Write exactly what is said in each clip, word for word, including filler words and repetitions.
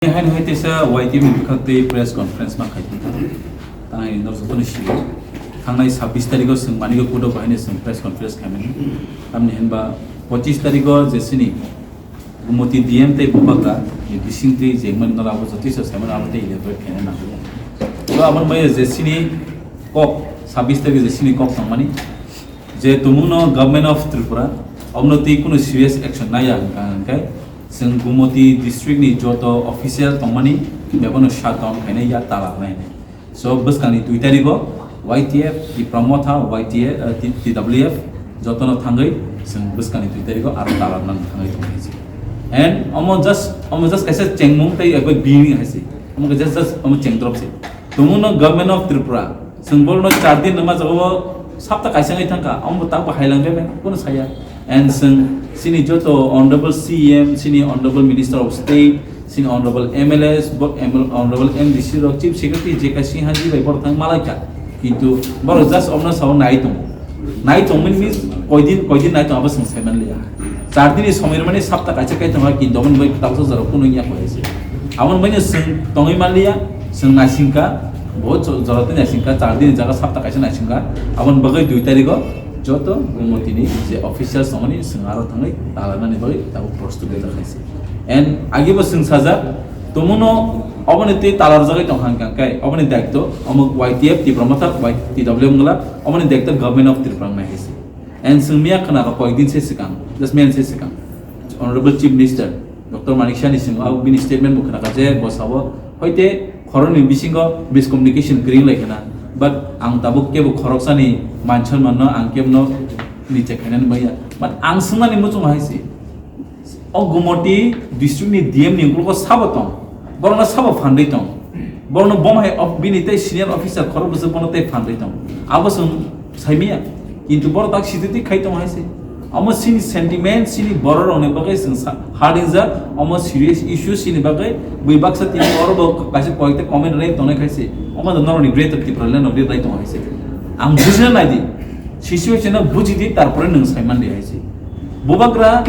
Haino hai teisa Y T F ni bwkhak tei press conference ma khai thangkha. Tang hai norok jotono sio. Thangnai sabbish tarikh o chwng Manikya Kudo bahai no chwng press conference khaimani. Tamni hinba pochish tarikh o je chini Gumoti D M tei Bubagra ni bising twi je mani norok abo jotono saimano abo tei elaborate khaina nango. So aboni bai je chini kok sabbish tarikh je chini kok tongmani. Je tumungno Government of Tripura, omono tei kunu serious action naiya hwnkha hwnkhe, chwng Gumoti district ni joto official tongmani bebono shutdown khainai ya tala rwnai. So bwskangni dui tarikh o Y T F, Tipra Motha, Y T F, eh, T-, T W F jotono thangwi chwng bwskangni dui tarikh o aro tala rwnani thangwi tongkha se. And omo just, omo just kaisa chengmung tei abo bini hai se. Omo just, just omo chengdrop se. Tumungno Government of Tripura, chwng borokno char din rwma jaga o sapta kaisa wngwi thangkha, omo bo tabuk bo hailangkha bai, kunu saya. And chwng chini joto Honorable C M, chini Honorable Minister of State, chini Honorable M L As, bo-, M L, Honorable M D C rok, Chief Secretary J K Sinha ji bai borok thang malaikha. Kintu borok just omno sao nai tongo. Nai tongmani means koidin, koidin nai tong abo chwng saiman liya. Char dini somoi rwmani sapta kaisa kai tongkha, kintu omo bai tabuk jora kunu wngya koi se. Aboni bai chwng tongwi man liya, chwng naisingkha, bo jo-, jora tei naisingkha, char dini jaga sapta kaisa naisingkha. Aboni bagwi dui tarikh o joto Gumoti ni je official somoni chwng aro thangwi talanani bagwi tabuk prostut rijak hai se. And agi bo chwng sajak, tumungno oboni twi talarjagwi tongkha hwnkha khe, oboni daitw omo Y T F Tipra Motha, Y T W wngla, oboni daitw Government of Tripura wngnai hai se. And chwng miya khna kha koyekdin se swkang, just miyan se swkang, Honorable Chief Minister Doctor Manik Saha ni simo, abo bini statement bo khna kha je bo sabo, hoite khoroknwi bisingo miscommunication kwrwi wng lai khna, but ang tabuk kebo khoroksani man swnmanno ang kebono reject khainani manya. But ang swngmani muchungo hai se, o Gumoti district ni D M ni ukologo sabo tong, borokno sabo phandwi tong, borokno bom hai of-, bini tei senior officer khorok bwswk bono tei phandwi tong, abo chwng saimanya, kintu borok tak sititwi khai tong hai se. Omo chini sentiment, chini borok rokni bagwi chwng sa-, hard injak, omo serious issue chini bagwi bui baksa tini oro bo kaisa koyekta comment rwnai tongnai khai se, omo norokni Greater Tipraland rok rinai tongo hai se. Ang bujina nai di, situation no buji di, tarpore nwng saiman di hai se. Bubagra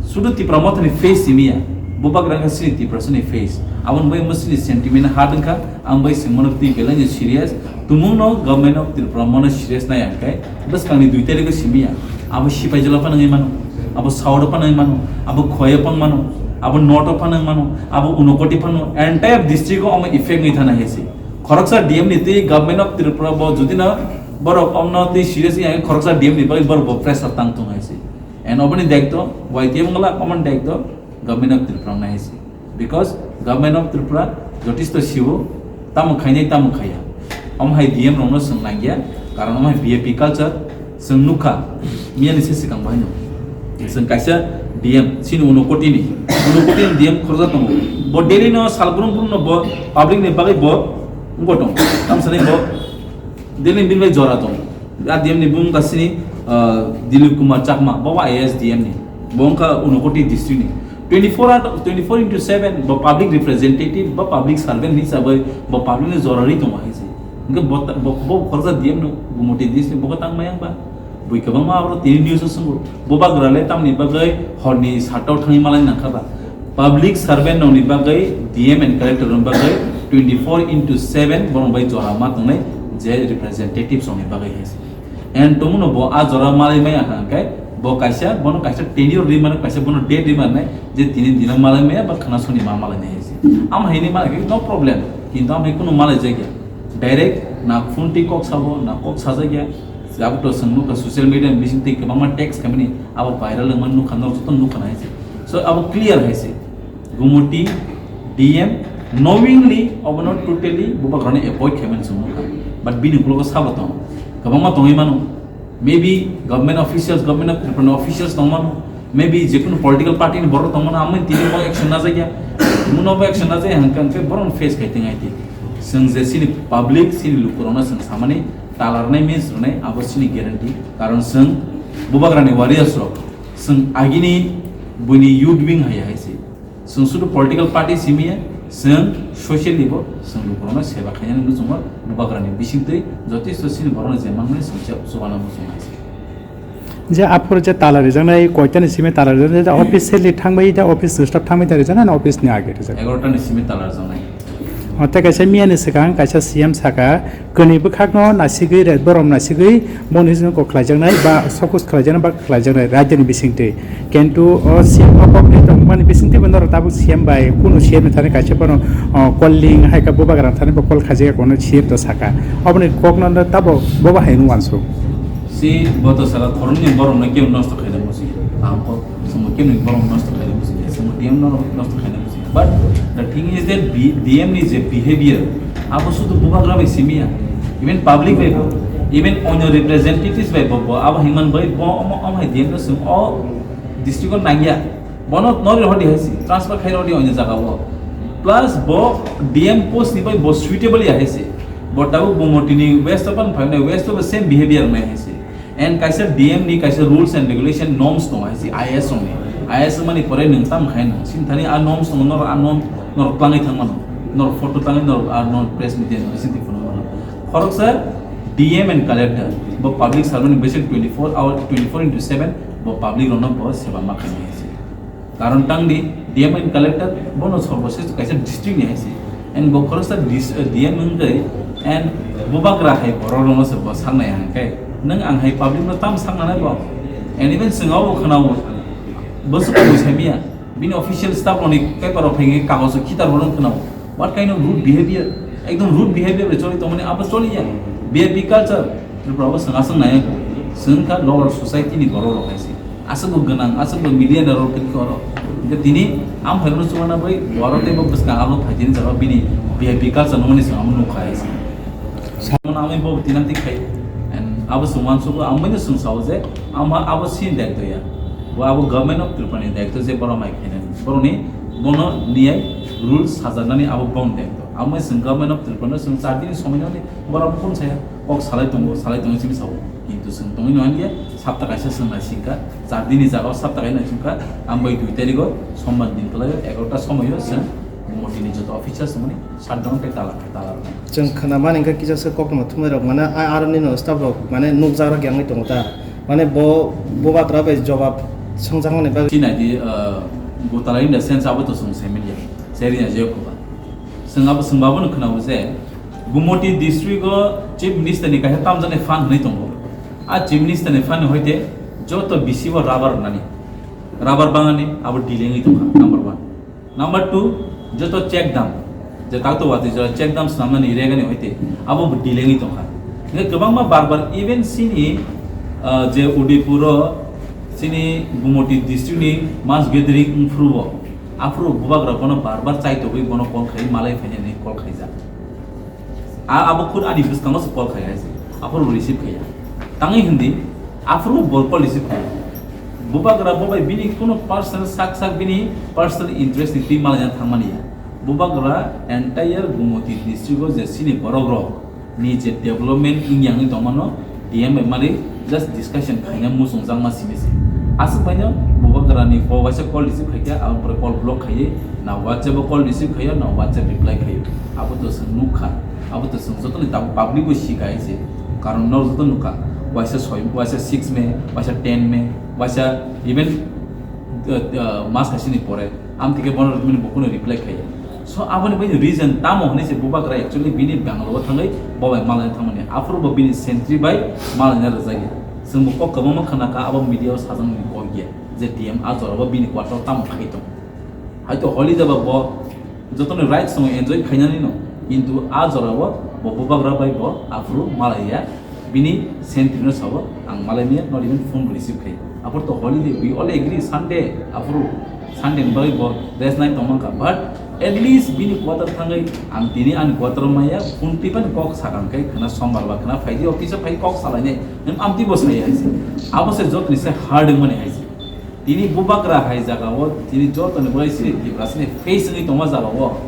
sudu Tipra Mothani face simi ya. Bubagra wngkha chini Tiprasani face. Aboni bai omo chini sentiment hard wngkha. Ang bai singmano twi belai ni serious. Tumungno Government of Tripura mono serious nai ang khe bwskangni dui tarikh o simi ya. Abo sipai jala phano wngwi mano. Abo South o phano wngwi mano. Abo Khowai o phano mano. Abo North o phano wngwi mano. Abo Unakoti phano entire district o omo effect wngwi thana hai se. Khoroksa D M ni twi Government of Tripura bo jodi no borok omno twi serious wngya khe khoroksa D M ni bagwi borok bo pressure tang thung hai se. And oboni daitw, Y T F wngla, common daitw, Government of Tripura nai se. Because Government of Tripura jotisto siwo, tamo khainai, tamo khaiya. Om hai D M rokno swng nangya, karon om hai V I P culture, swng nukha, miyani se swkang bahai no. Swng kaisa D M, sini Unakoti ni, Unakoti ni D M khoroksa tongo. Bo daily no sal brum brum no bo public ni bagwi bo wngbo tongo. Tamsani bo daily bini bai jora tongo. A D M ni bung kasini, ah, Dilip Kumar Chakma, bo I A S D M ni, bo wngkha Unakoti district ni. Twenty-four out of, twenty-four into seven, bo public representative, bo public servant ni hisabai, bo public ni jora ri tongo hai se. Hingke bo, bo, bo khoroksa D M no, Gumoti district ni, bo tang mayang ba. Bui kwbangma abo tini news o swngo. Bubagra le tamni bagwi horni sata o thangwi malai nangkha ba. Public servant rokni bagwi D M and collector rokni bagwi twenty-four into seven borok bai jora ma tongnai je representatives rokni bagwi hai se. And tongmano bo a jora malai maya hwnkhe bo kaisa, bono kaisa tenure ri mano, kaisa bono date ri mano je tini dino malai maya ba khwna soni ma malai nai hai se. Am hai ni malai khe no problem, kintu am hai kunu malai jakya. Direct na phone twi kok sabo, na kok sajak ya. Abo to chwng nukha social media ni bising twi kwbangma text khaimani abo viral wngmani nukha, norok joto nukha nai se. So abo clear hai se. Gumoti D M knowingly obono totally bubagrani avoid khaimani chwng nukha. But bini ukologo sabo tong. Kwbangma tongwi mano. Maybe government officials, government of Tripura officials tong mano. Maybe jekunu political party ni borok tong mano, amoni tini bo action najak ya. Muno bo action najak ya, hwnkhe, hwnkhe borok face khai tong ai ti. Chwng je chini public, chini lukurokno chwng samani, talarnai means rwnai abo chini guarantee. Karon chwng bubagrani warriors rok, chwng agini buini youth wing hai hai se. Chwng sudu political party simi ya, chwng socially bo chwng lukurokno seba khainani muchungo bubagrani bisingtwi jotesto chini borokno je mangmani chwng se chubana muchung hai se. Je aphuru je tala rijaknai, koitani simi tala rijaknai, je officially thangbai, je office ni staff thangbai ta rijaknai, na office ni age rijak? Egarota ni simi tala rijaknai. O, tei kaisa miya ni swkang kaisa C M saka, kwnwi bwkhakno nasigwi, red borom nasigwi, boni simi kok khlaijaknai ba sokus khlaijaknai ba khlaijaknai raidani bisingtwi. Kintu o C M o kok ni tongmani bisingtwi bo norok tabuk C M bai kunu C M ni thani kaisa bono, o, calling hai kha bubagra thani bo call khaijak ya kono C M to saka. Oboni kokno no tabo bobo hai no uansuk. Si bo to saka khoroknwi borokno kebo nosto khaina musi. Ang kok chwngbo kebo borok nosto khaina musi. Chwngbo D M no nosto khaina musi. But the thing is that B-, D M ni je behavior, abo sudu bubagra bai simiya. Even public bai bo, even onyo representatives bai bo, bo abo hingman bai bo omo, omo hai D M no swng o district o nangya. Bono nori hodi hai si, transfer khai rodi onyo jaga o. Plus bo D M post ni bai bo suitable ya hai si. Bo tabuk Bumoti ni west o pan phai nai, west o bo same behavior mai hai si. And kaisa D M ni kaisa rules and regulation norms tongo hai si, I S rok ni. I S mani pore nwng tam khai no. Sin thani a norms tongo, nor a norm, nor klangwi thang mano. Nor photo tangwi nor a nor press media nor sin ti phone mano. Khoroksa D M and collector, bo public servant ni basic twenty-four hour, twenty-four into seven, bo public rokno bo seba ma khainai hai si. Karon tangdi, D M and collector bono sorbo se kaisa district ni hai si. And bo khoroksa dis-, D M wngwi and bubagra hai borok rokno se bo saknai hwnkhe, nwng ang hai public no tam sakna nai bo? And even chwng abo khwnao, bo se kubui saimiya, bini official staff rokni paper rok phai kagoj o khitar horo khwnao. What kind of rude behavior? Ekdom rude behavior bai choli tongmani abo choliya. V I P culture, Tripura o swng aswk nai, swng kha lower society ni borok rok hai se. Aswk bo gwnang, aswk bo media ni rok khe oro. Hingke tini am hai no chumana bai, boro tei bo bwskang abo phaitini jaga bini V I P culture nungmani swng amo nukha hai se. Samon ami bo tinang tik khai. And abo swng uansuk, amo bai no swng sao je, ama abo sin daitya. Bo abo government of Tripura ni daitya je borok mai khainani. Borokni bono niyai rules sajaknani abo bong daitya. Amo bai swng government of Tripura no swng char din somoi nani borok phone saya. Kok salai tongo, salai tongo simi sao. Kintu chwng tongwi nangya, sapta kaisa chwng naisingkha, char dini jagao sapta kaisa naisingkha, ang bai dui tarikgo sombar din kwlaio, egarota somoio chwng Motini joto officer chwngmani shutdown tei tala, tala rwnai. Chwng khwnamani hwnkhe kisa se koktwma thumnairok mane a-, aroni no staff rok mane nukjak rok yangwi tongo ta. Mane bo, bo bathra bai jobab swngjakmani bagwi. Chini di, uh, gotala in the sense abo to chwng sai media, sai rina je khoba. Chwng abo chwng babono khwnao je, Gumoti district o Chief Minister ni kaisa tamjaknai fund hwnwi tongo. A Chief Minister ni fund ni hoite joto bisi bo rubber rwnani, rubber bangani abo delay wngwi tongkha, number one. Number two, joto check dam, je takto watwi jora check dam swnamnani regani hoite abo bo delay wngwi tongkha. Hingke kwbangma bar bar even chini, ah, je Udaipur o chini Gumoti district ni mass gathering wngphuru bo, aphuru bubagra bono bar bar chaitogwi bono call khai malai phainani call khaijak. A, abo khud ani bwskango se call khai hai se. Aphuru receive khaiya. Tangwi hindi, aphuru bo call receive khaiya. Bubagra bo bai bini kuno personal sak sak bini personal interest ni twi malaina thangmani ya. Bubagra entire Gumoti district o je chini borok rok ni je development wngya wngwi tongmano, D M bai mani just discussion khaina muchungjakma simi se. Aswk baino bubagrani bo waisa call receive khaikha, aboni pore call block khaiwi na WhatsApp o call receive khaiyo, na WhatsApp reply khaiyo. Abo to chwng nukha, abo to chwng jotoni tabuk public bo sikha hai se. Karon norok joto nukha, waisa soi, waisa six May, waisa ten May, waisa even, uh, uh, mas kaisini pore. Amtike bono rwmani bo kuno reply khaiya. So, aboni bai reason tamo hwnwi se bubagra actually bini Bangalore o thangwi bo bai malaina thangmani. Aphuru bo bini sentry bai malaina rwjakya. Chwng bo kok kwbangma khwnakha abo media o sajaknani kok ya je D M a jora bo bini quarter o tamo khai tong. Haito holiday ba bo jotoni rights tongo enjoy khainani no, kintu a jora o bo bubagra bai bo aphuru malaiya. Bini sentry no sabo, ang malai maya, not even phone bo receive khai. Aphuru to holiday, we all agree, Sunday, aphuru Sunday ni bagwi bo rest nai tongmangkha. But at least bini quarter thangwi ang tini ani quarter o maya, phone twi phano kok sakang khe khwna sombar ba khwna phaidi office o phai kok salainai, nang amtwi bo sai hai se. Abo se jotoni se hard wngmani hai se. Tini bubagra hai jaga o, tini joto ni bai siri Tiprasa ni face wngwi tongma jaga o,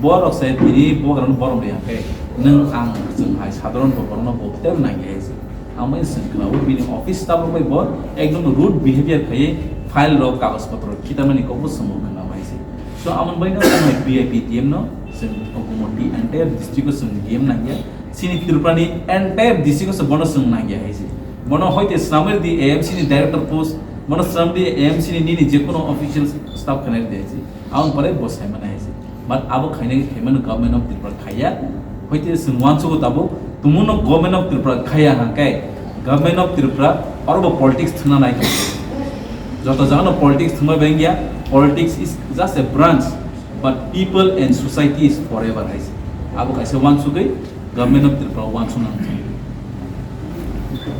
borok se tini bubagra no borom ri hwnkhe, nwng ang chwng hai sadharon bo borok no bo tei nang hai se. Ang bai swng khna o bini office staff rok bai bo ekdom rude behavior khaiwi file rok kagoj potro khitamani kok bo swngmung khna bai se. So amon bai no ang hai V I P D M no chwng Ogumoti entire district o chwng D M nang ya, chini Tripura ni entire district o se bono chwng nang ya hai se. Bono hoite swnamwi di A M C ni director post, bono swnamwi di A M C ni nini je kono official staff khanai di hai se. Aboni pore bo saimano hai se. But abo khainai khaimano Government of Tripura khaiya. Hoite chwng uansugo tabuk, tumuno Government of Tripura khaiya hwnkhe, Government of Tripura oro bo politics thwngna nai. Joto jagano politics thwngma bengya, politics is just a branch, but people and society is forever hai se. Abo kaisa uansugwi Government of Tripura uansukna nai.